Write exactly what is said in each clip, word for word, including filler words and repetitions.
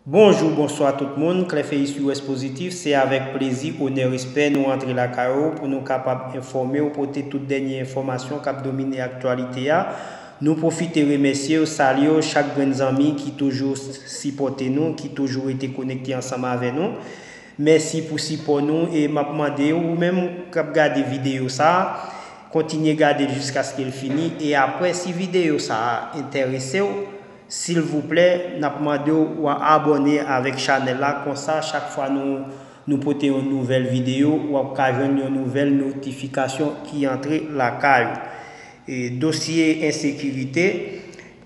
Bonjou, bonswa tout moun, Clefeuis U S Positif, se avèk plezi, onè, respè nou antre lakay ou pou nou kapab enfòme w, pote tout dènye enfòmasyon k ap domine aktyalite a. Nou pwofite remèsye w, salye w, chak grenn zanmi ki toujou s- sipòte nou, ki toujou rete konekte ansanm avè nou. Mèsi pou sipò nou e m ap mande w, ou menm k ap gade videyo sa a, kontinye gade l jiskaske l fini e apre, si videyo sa a enterese w, silvouplè, n ap mande w w abòne avèk chanèl la, konsa chak fwa nou, nou pote yon nouvèl videyo, w ap ka jwenn yon nouvèl notifikasyon ki antre lakay ou. E dosye ensekirite,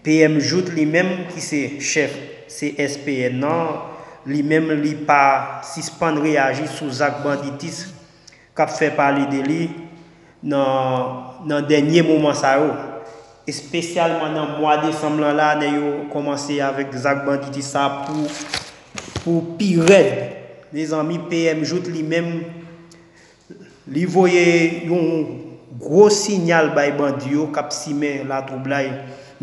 P M Jouthe li menm ki se chèf C S P N nan, li menm li pa sispann reyaji sou zak banditis k ap fè pale de li nan, nan dènye moman sa yo. Espesyalman nan mwa desanm lan la, nèg yo kòmanse avèk zak banditis sa pou, pou pi rèd. Mezanmi, P M Jouthe li menm, li voye yon gwo siyal bay bandi yo k ap simen latwoublay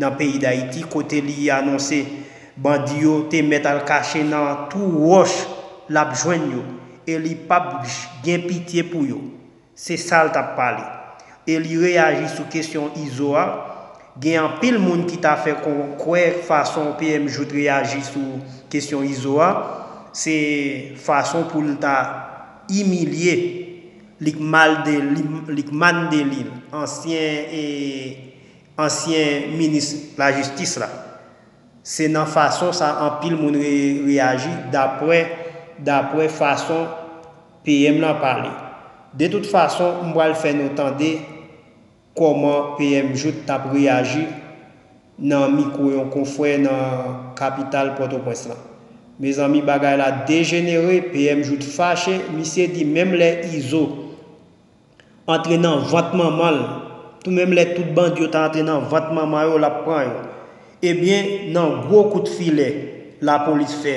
nan peyi Dayiti, kote li anonse bandi yo te mèt al kache nan twou wòch l ap jwenn yo, e li p ap j- gen pitye pou yo. Se sa l t ap pale. E li reyaji sou kesyon Izo a. Gen anpil moun ki ta fè kwè fason P M Jouthe reyaji sou kesyon Izo a, se fason pou l ta imilye Likmal de, Lim- Likman Delil, ansyen, e, ansyen minis lajistis la. Se nan fason sa anpil moun re- reyaji, daprè, daprè fason P M lan pale. De tout fason, m pral fè nou tande kòman P M Jouthe t ap reyaji nan mikwo yon konfrè nan kapital Pòtoprens lan. Mezanmi, bagay la dejenere, P M Jouthe fache, misye di menm lè Izo antre nan vant manman l, tou menm lè tout bandi yo ta antre nan vant manman yo, l ap pran yo. Ebyen, nan gwo kout filè lapolis fè,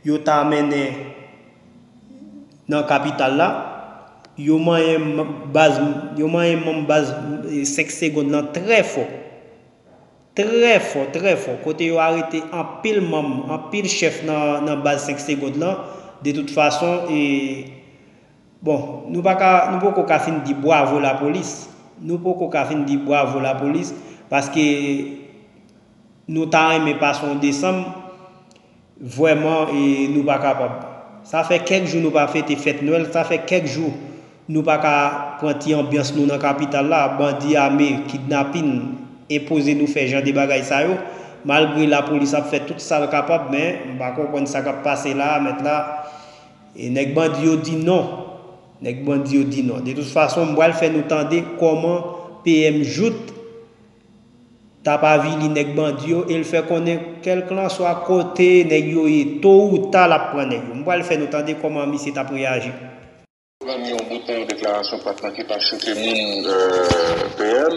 yo ta mennen nan kapital la, yo manyen m- baz, yo manyen manm baz, e, senk Segond lan trè fò. Trè fò, trè fò. Kote yo arete anpil manm, anpil chèf nan, nan baz senk Segond lan. De tout fason, e, bon, nou pa ka, nou poko ka fin di bwavo lapolis. Nou poko ka fin di bwavo lapolis, paske nou ta renmen pase yon desanm, vrèman, e, nou pa kapab. Sa fè kèk jou nou pa fete fèt Nwèl, sa fè kèk jou nou pa ka pran ti anbyans nou nan kapital la. Bandi ame, kidnapin, enpoze nou fè jan de bagay sa yo. Malgre lapolis ap fè tout sa l kapab, men m pa konprann sa k ap pase la a, mèt la. E nèg bandi yo di non. Nèg bandi yo di non. De tout fason, m pral fè nou tande kòman P M Jouthe t ap avili nèg bandi yo e l fè konnen kèlkanswa kote nèg yo ye, to ou ta l ap pran nèg yo. M pral fè nou tande kòman misye t ap reyaji. Pran yon bout nan yon deklarasyon patnè ki pa choke moun, euh, P M.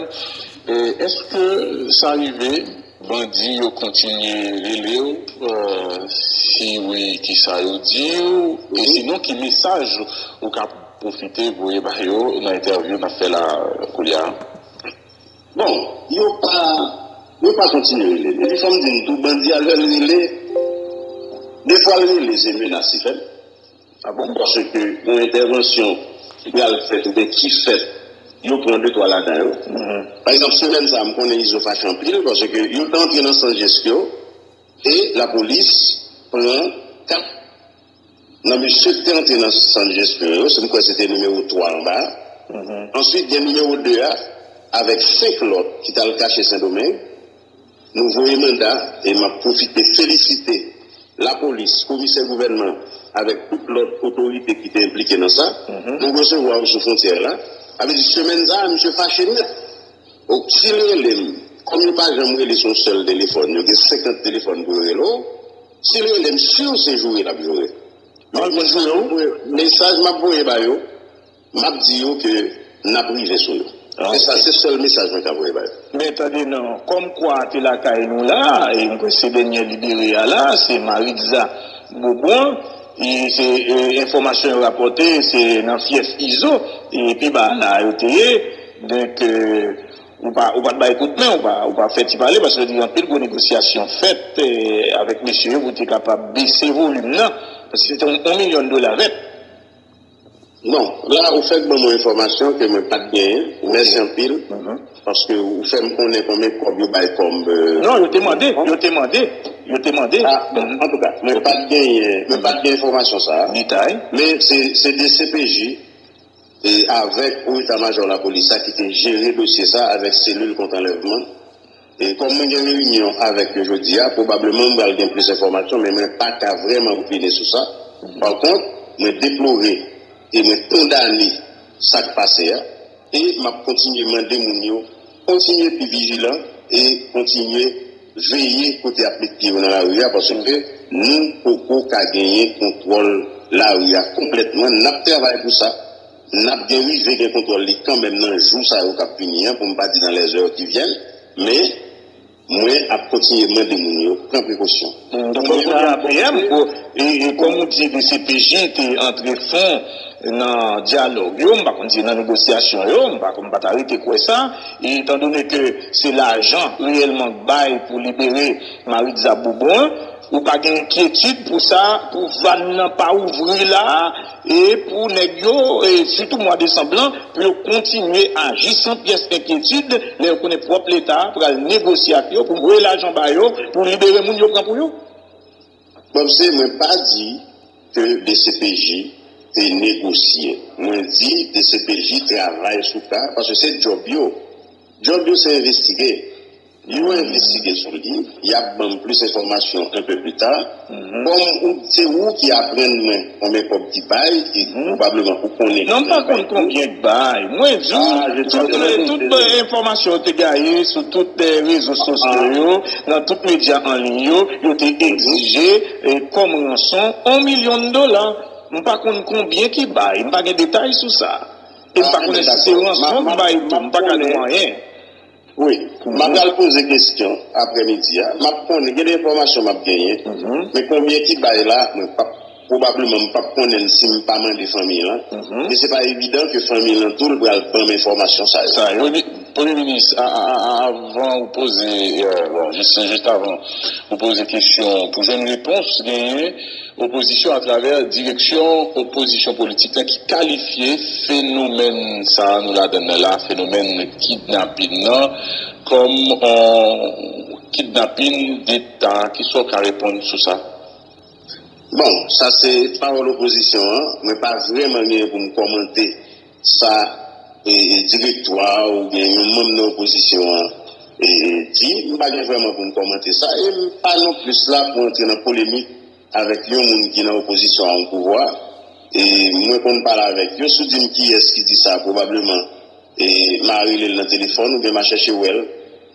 E èske sa rive bandi yo kontinye rele w, euh, si wi, ki sa yo di w? E sinon, ki mesaj ou ka pwofite voye ba yo nan entèvyou n ap fè la, euh, koulye a? Bon, yo pa, yo pa kontinye rele. Epi fò m di n tou, bandi a lè l rele, defwa l rele, se menas li fè l. Ah bon? Paske yon entèvansyon ki pral fèt oubyen ki fèt, yo pran de twa ladan yo. Mhm. Pa egzanp, semèn sa a, m konnen Izo fache anpil paske yo te antre nan sant Jesco e lapolis pran kat nan mesye ki te antre nan sant Jesco yo, se m kwè se te nimewo twa anba a. Mhm. Answit, gen nimewo de a, avèk senk lòt ki t al kache Sendomeng. Nou voye manda, e m ap pwofite felisite lapolis, komisè gouvènman, avèk tout lòt otorite ki te enplike nan sa. Mhm. Nou resevwa yo sou fwontyè la. Sa vle di, semèn sa a, misye fache nèt. Donk, si l rele m, kòm yo pa janm rele sou yon sèl telefòn, yo gen senkant telefòn pou yo rele w, si l rele m, si w se joure l ap joure. Mesaj m ap voye ba yo, m ap di yo ke n ap rive sou yo. Ah, se sa, ok. Se sèl mesaj mwen ka voye ba yo. Men tande non, kòm kwa te lakay nou la, e m kwè se dènye libere a la, se Maritza Beaubrun, e se, e, enfòmasyon yo rapòte, se nan fyèf Izo, e pi ba la yo te ye. Donk, e, Ou pa, ou pa t bay kout men, ou pa, ou pa fè ti pale, paske yo di anpil gwo negosyasyon fèt eh, avèk mesye yo pou te kapab bese volim nan, paske se te yon, yon milyon dola vèt. Non, la ou fèk ban mwen enfòmasyon ke mwen pa t genyen. Mèsi anpil, paske ou fè m konnen konbyen kòb yo bay kòm. euh, Non, yo te mande, yo te mande, yo te mande. Ah, bon, antouka, mwen pa t genyen, mwen pa t gen enfòmasyon sa a. Detay. Men se se D C P J e avèk ou eta majò lapolis la ki te jere dosye sa avèk selil kont anlèvman. E kòm mwen gen reyinyon avèk yo jodi a, pwobableman m pral gen plis enfòmasyon, men mwen pa ka vrèman opine sou sa. Pa kont, mwen deplore e mwen kondane sa k pase a, e m ap kontinye mande moun yo kontinye pi vijilan e kontinye veye kote y ap met pye yo nan lari a, paske nou poko ka genyen kontwòl lari a konplètman. N ap travay pou sa. N ap gen rive gen kontwòl li kanmenm nan jou sa yo k ap vini an, pou m pa di dans les heures qui viennent, men mwen ap kontinye mande moun yo pran prekosyon. Donk, kounye a, P M, e, e, kòm ou di, D C P J te antre fon nan dyalòg yo, m pa konn si nan negosyasyon yo, m pa, m pa ta rete kwè sa, e etan done ke se lajan reyèlman k bay pou libere Maritza Boubon, ou pa gen enkyetid pou sa, pou vàn nan pa ouvri la, e pou nèg yo, e sitou mwa desanm lan, pou yo kontinye aji san pyès enkyetid, lè yo konnen pwòp Leta pral negosye ak yo pou voye lajan ba yo, pou libere moun yo pran pou yo? Bon, se mwen pa di ke D C P J te negosye. Mwen di D C P J travay sou ka, paske se djòb yo. Djòb yo se envestige. Yo envestige sou li, y ap ban m plis enfòmasyon enpe pli ta. Kòm ou, se ou ki aprann mwen konbyen kòb ki bay, e pwobableman ou konnen. Non, m pa konn konbyen k bay. Mwen di w, tout, tout enfòmasyon yo te gaye sou tout eh, rezo sosyo yo, nan tout medya an liy yo, yo te egzije eh, kòm ranson yon milyon dola. M pa konn konbyen ki bay, m pa gen detay sou sa. E m pa konnen si se ranson k bay tou, m pa ka di w anyen. Wi, m ap pral poze kesyon aprèmidi a. M ap konnen, gen de enfòmasyon m ap genyen, men konbyen ki bay la, mwen p ap, pwobableman m p ap konnen l si m pa mande fanmi l lan. E se pa evidan ke fanmi l lan tou l pral ban m enfòmasyon sa yo. Sa yo, Premye Minis, a, a, a, a, avan ou poze, euh, bon, jis, jis avan ou poze kesyon, pou jwenn repons, genyen opozisyon atravè direksyon opozisyon politik la ki kalifye fenomèn sa a nou ladan l la, fenomèn kidnapin nan, kòm yon kidnapin deta. Kisa w ka reponn sou sa? Bon, sa se pawòl opozisyon an. Mwen pa vrèman genyen pou m kòmante sa e, e, direktwa oubyen yon manm nan opozisyon an e, e, di. M pa gen vrèman pou m kòmante sa. E m pa non plis la pou antre nan polemik avèk yon moun ki nan opozisyon a yon pouvwa. E mwen konn pale avèk yo. Si w di m kiyès ki di sa, pwobableman e, m a rele l nan telefòn oubyen m a chèche wè l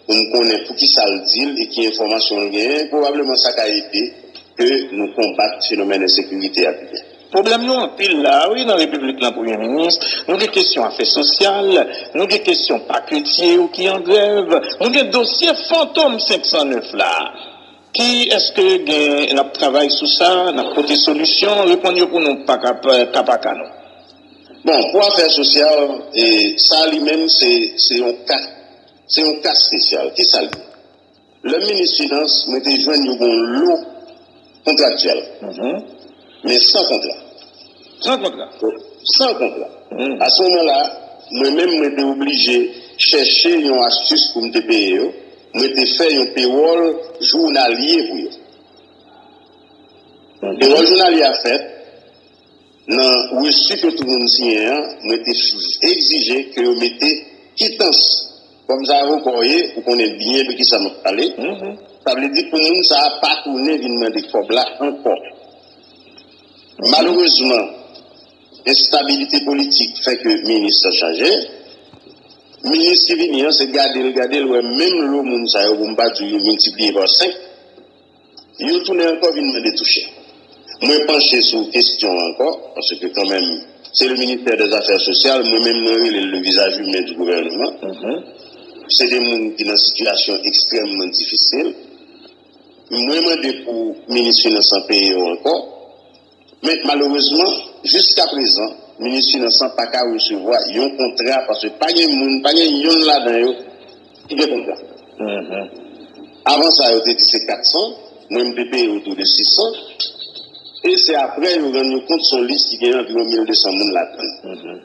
pou m konnen poukisa l di l e ki enfòmasyon l genyen. Pwobableman sa ka ede ke nou konbat fenomèn ensekirite a pi byen. Pwoblèm yo anpil la, wi, nan Repiblik lan, Premye Minis. Nou gen kesyon afè sosyal, nou gen kesyon paketye yo ki an grèv, nou gen dosye fantom senk san nèf la. Ki èske gen, n ap travay sou sa, n ap pote solisyon, reponn yo pou nou pa ka, ka pa ka non. Bon, pou afè sosyal, e, sa li menm se, se yon ka, se yon ka espesyal. Kisa l ye? Lè m minis finans, mwen te jwenn yo gen yon lo kontraktyèl. Men san kontra. San kontra? San kontra. A se moman la, mwen menm, mwen te oblije chèche yon astis pou m te peye yo. Mwen te fè yon pewòl jounalye pou yo. Pewòl jounalye a fèt, nan resi ke tout moun siyen an, mwen te egzije ke yo mete kitans. Kòm se avoka w ye, ou konnen byen de kisa m ap pale. Sa vle di pou moun sa a pa tounen vin mande kòb la ankò. Malerezman, enstabilite politik fè ke minis lan chanje. Minis ki vini an, se gade l, gade l, wè menm lo moun sa yo, pou m pa di w yo miltipliye pa senk, yo tounen ankò vin mande touche. Mwen panche sou kesyon an ankò, paske kanmenm, se le ministère des affaires sociales, mwen menm mwen rele l le visage humain du gouvernement. Se de moun ki nan sitiyasyon ekstrèmman difisil. Mwen mande pou minis finans lan peye yo ankò. Men malerezman, jiskaprezan, minis finans lan pa ka resevwa yon kontra, paske pa gen moun, pa gen yonn ladan yo Ki gen kontra. Avan sa, yo te di se kat san, mwen m te peye otou de sis san, e se apre yo rann yo kont se yon lis ki gen anviwon mil de san moun ladan l.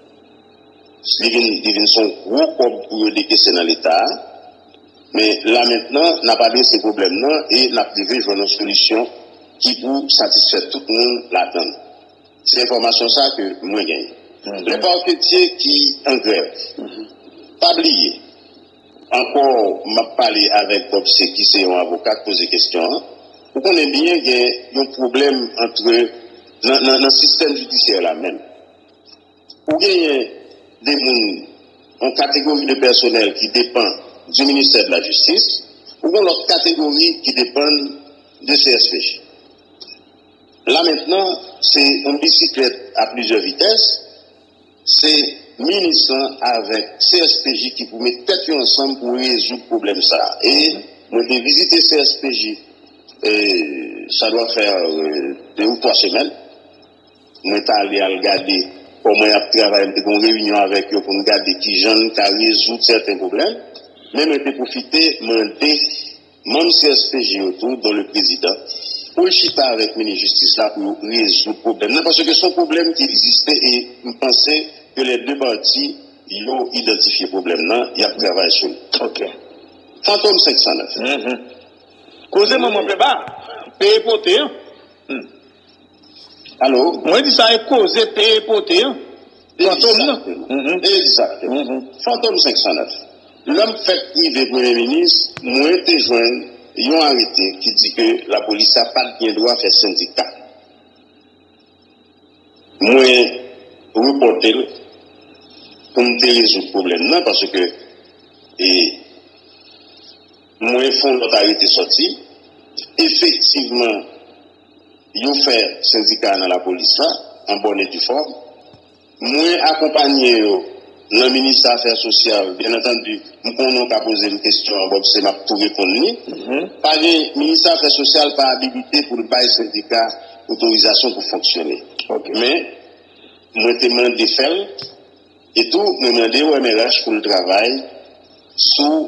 Li vin, li vin se yon gwo kòb pou yo dekese nan Leta a. Men la mentnan, n ap adrese pwoblèm nan e n ap rive jwenn yon solisyon ki pou satisfè tout moun ladan l. Se enfòmasyon sa ke mwen genyen. Lè paketye ki an grèv, pa bliye, ankò, m ap pale avèk Bob C, ki se yon avoka k poze kesyon an. Ou konnen byen gen yon pwoblèm antre nan, nan, nan sistèm jidisyè la menm. Ou genyen de moun, yon kategori de pèsonèl ki depann du ministère de la Justice, ou gen lòt kategori ki depann de C S P J. La mentnan, se yon bisiklèt a plizyè vitès, se minis lan avèk C S P J ki pou met tèt yo ansanm pou rezoud pwoblèm sa a. E mwen te vizite C S P J, e, sa dwa fè, e, de ou twa semèn. Mwen t ale al gade kòman y ap travay, m te gen yon reyinyon avèk yo pou n gade kijan n ka rezoud sèten pwoblèm. Men mwen te pwofite mande manm C S P J yo tou, dont le président, pou l chita avèk minis jistis la pou yo rezoud pwoblèm nan, paske se yon pwoblèm ki egziste e m panse ke lè de pati yo idantifye pwoblèm nan, y ap travay sou li. Ok. Fantom senk san nèf. Koze manman pè ba, peye pote an. Alo? Mwen di sa e koze peye pote an. Fantom nan. Egzakteman. Fantom senk san nèf. Lè m fèk rive premye minis, mwen te jwenn yon arete ki di ke lapolis la pa t gen dwa fè sendika. Mwen repòte l pou m te rezoud pwoblèm nan, paske, e, mwen fè yon lòt arete sòti. Efektivman, yo fè sendika nan lapolis la, an bòn e di fòm. Mwen akonpanye yo nan minis afè sosyal, byen antandi, m konnen w ka poze m kesyon an, Bob, se m ap tou reponn li. Pa gen, minis afè sosyal pa abilite pou l bay sendika otorizasyon pou fonksyone. Men, mwen te mande fè l, e tou, mwen mande O M R H pou l travay sou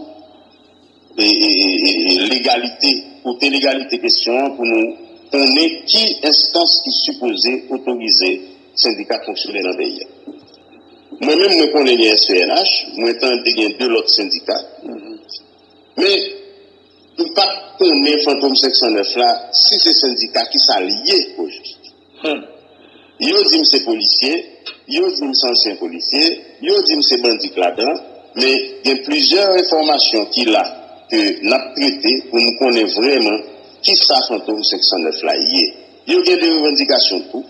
e, e, e, e, e legalite, kote legalite kesyon an pou nou konnen ki enstans ki sipoze otorize sendika fonksyone nan peyi a. Mwen menm, mwen konnen gen S P N H, mwen tande gen de lòt sendika. Men, m pa konnen Fantom senk san nèf la, si se sendika, ki sa l ye, ojis. Yo di m se polisye, yo di m se ansyen polisye, yo di m se bandi k ladan, men gen plizyè enfòmasyon ki la ke n ap trete pou n konnen vrèman ki sa Fantom senk san nèf la ye. Yo gen de revandikasyon tou.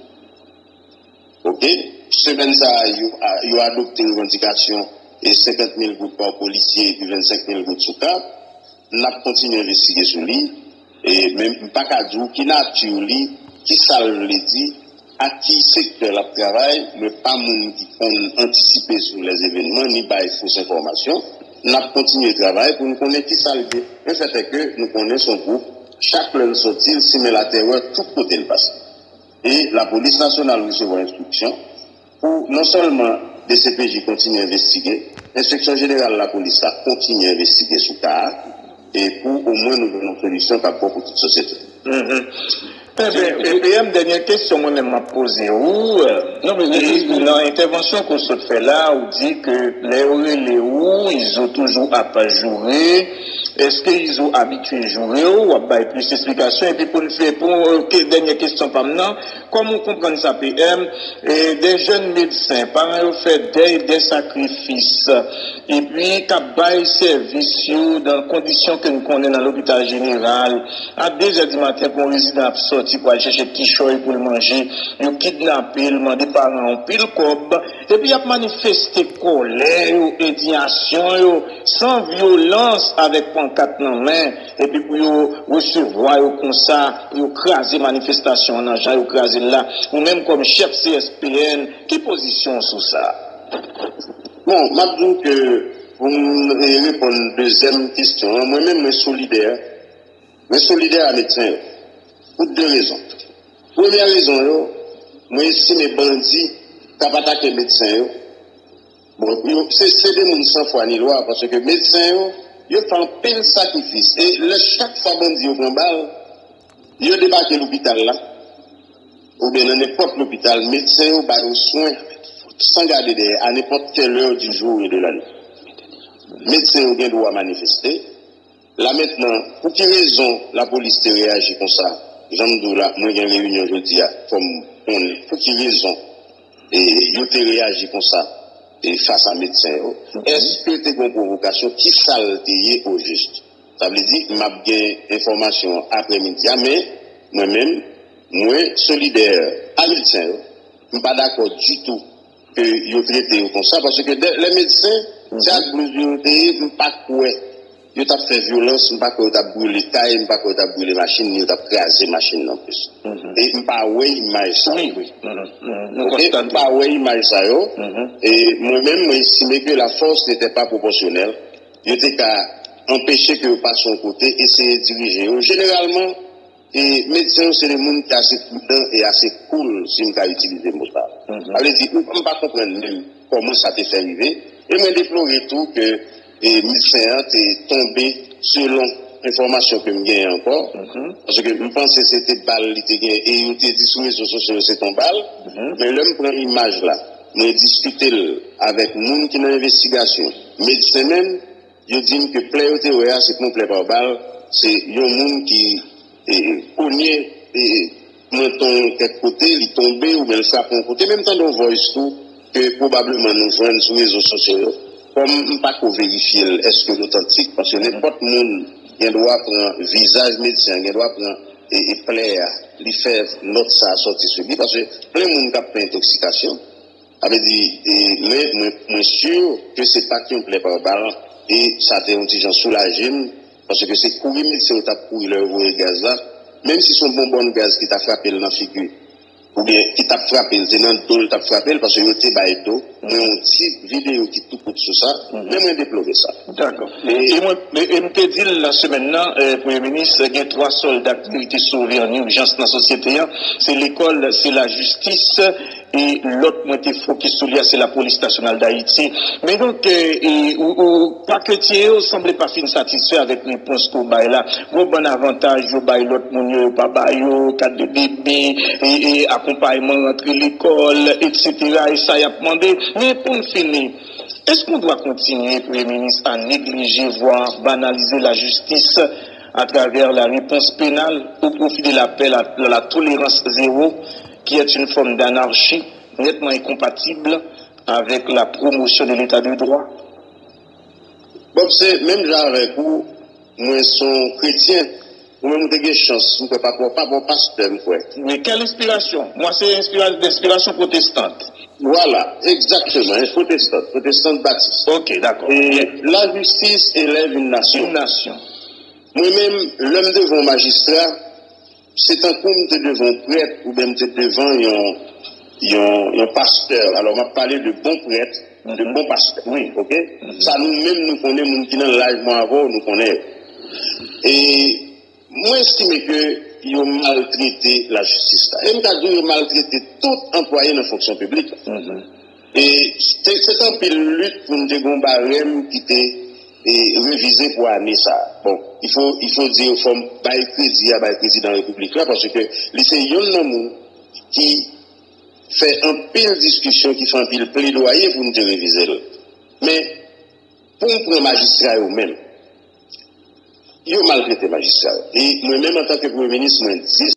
Ok? Semèn sa a, yo, a- yo adopte revandikasyon e senkant mil goud pa yon polisye epi vennsenk mil goud sou kap. N ap kontinye envestige sou li. E, men m pa ka di w ki nati li, ki sa l vle di, ak ki sektè l ap travay. Mwen pa moun ki konn antisipe sou lèzevènman, ni bay fos enfòmasyon. N ap kontinye travay pou n konnen ki sa l ye. Men fèt è ke nou konnen se yon gwoup, chak lè l sòti, l simen latèrè tout kote l pase. E Lapolis Nasyonal resevwa enstriksyon pou non sèlman D C P J kontinye envestige, Enspeksyon Jeneral Lapolis la kontinye envestige sou ka a, e pou omwen nou jwenn yon solisyon k ap bon pou tout sosyete. Ebyen, P M, dènye kesyon mwen menm m ap poze ou. Nan entèvansyon ke w sot fè la, ou di ke lè yo rele ou, Izo toujou ap joure. Èske Izo abitye joure w? W ap bay plis esplikasyon. Epi pou n fè, pou ke dènye kesyon pa m nan, kòman w konprann sa, P M, e, de jèn medsen, paran yo fè dèy, dè sakrifis, epi k ap bay sèvis yo nan kondisyon ke n konnen nan lopital jeneral, a de zè di maten pou yon rezidan ap sòti pou al chèche kichòy pou l manje, yo kidnape l, mande paran anpil kòb, epi y ap manifeste kòlè yo, endiyasyon yo, san vyolans, avèk pankat nan men, epi pou yo resevwa yo konsa, pou yo kraze manifestasyon an nan jan yo kraze l la. Ou menm kòm chèf C S P N, ki pozisyon w sou sa? Bon, m ap di w ke pou m, e, reponn dezyèm kesyon an, mwen menm mwen solidè. Mwen solidè a medsen yo. Pou de rezon. Premyè rezon yo, mwen estime bandi k ap atake medsen yo, bon, yo, se, se de moun san fwa ni lwa, paske medsen yo, Yo fè anpil sakrifis. E lè chak fwa bandi yo pran bal, yo debake lopital la, oubyen nan nenpòt lopital, medsen yo ba yo swen san gade dèyè, a nenpòt kèl è di jou e de la nuit. Medsen yo gen dwa manifeste. La mentnan, pou ki rezon lapolis te reyaji konsa? Jan m di w la, mwen gen reyinyon jodi a, fò m konnen pou ki rezon e, yo te reyaji konsa e, fas a medsen yo. Èske te gen pwovokasyon? Ki sa l te ye ojis? Sa vle di, m ap gen enfòmasyon an aprè midi a, men mwen menm, mwen solidè a medsen yo. M pa dakò ditou ke yo trete yo konsa, paske de, lè medsen, se ak blouz yo te ye, m pa kwè yo t ap fè vyolans, m pa kwè yo t ap brile kay, m pa kwè yo t ap brile machin, ni yo t ap kraze machin nan plis. E m pa wè imaj sa yo. Ok, m pa wè imaj sa yo. E mwen menm, mwen estime ke la force n'était pas proportionnelle. Yo te ka anpeche ke yo pase yon kote, eseye dirije yo. Jeneralman, e medsen yo se de moun ki ase pridan e ase cool, si m ka itilize mo sa. Sa vle di, m m pa konprann menm kòman sa te fè rive. E mwen deplore tou ke e, medsen an te tonbe, selon enfòmasyon ke m genyen ankò. Paske m panse se te bal li te gen e yo te di sou rezo sosyo yo se te yon bal. Men lè m pran imaj la, mwen diskite l avèk moun ki nan envestigasyon, medsen menm, yo di m ke plè yo te wè a, se pa yon plè pa bal, se yon moun ki e, konye e, manton yon kèk kote, li tonbe oubyen l frape yon kote. Men m tande yon voice tou ke pwobableman nou jwenn sou rezo sosyo yo. Kòm m pa ko verifye l, èske l otantik, paske nenpòt moun gen dwa pran vizaj medsen an, gen dwa pran e, e plè a, li fè nòt sa a sòti sou li, paske plen moun k ap fè entoksikasyon. Sa vle di, e, men mwen, mwen si ke se pa t yon plè pa bal e sa te yon ti jan soulaje m, paske se kouri medsen yo t ap kouri lè yo voye gaz la, menm si se yon bonbòn gaz ki ta frape l nan figi, oubyen ki t ap frape l, se nan do l t ap frape l, paske yo te bay do. Mwen yon ti videyo ki tou kout sou sa, men mwen deplore sa. Dakò. E, e mwen, e, e m te di l nan semèn nan, e, Premye Minis, gen twa sòlda ki te sove an ijans nan sosyete an. Se lekòl, se lajistis, e lòt mwen te fokis sou li a, se Lapolis Nasyonal Dayiti. Men donk, e, e, ou, ou, paketye yo sanble pa fin satisfè avèk repons ke w bay la. Gwo bann avantaj yo bay lòt moun yo, yo pa ba yo, kat de debe, e, e, akonpayman rantre lekòl, etsetera, e sa y ap mande. Men pou n fini, èske on dwa kontinye, Premye Minis, a neglije, vwa banalize lajistis atravè la repons penal au profit de l'appel à la tolérance zéro, qui est une forme d'anarchie nettement incompatible avec la promotion de l'état de droit? Bob, se menm jan avèk ou, mwen se yon kretyen. Ou menm ou te gen chans, m kwè papa w, papa w pastè, m kwè. Mais quelle inspiration? Moi, c'est inspira- d'inspiration protestante. Vwala, egzakteman, en protestan, protestan batis. Ok, d'accord. E lajistis elèv yon nasyon. Une nation. Mwen menm, lè m devan yon majistra, se tankou m te devan yon prèt oubyen m te devan yon, yon, yon pastè. Alò, m ap pale de bon prèt, de bon pastè. Wi. Ok? Sa nou menm nou konnen, moun ki nan laj mwen avè w, nou konnen yo. E mwen estime ke yo maltrete lajistis la. E m ka di w yo maltrete tout anplwaye nan fonksyon piblik la. E se, se te anpil lit pou n te gen yon barèm ki te e, revize pou ane sa a. Bon, il faut, il faut dire, fò m bay kredi a, bay prezidan repiblik la, paske li se youn nan moun ki fè anpil diskisyon, ki fè anpil pledwaye pou n te revize l. Men, pou m pran majistra yo menm, yo maltrete majistra yo. E mwen menm, antanke premye minis, mwen di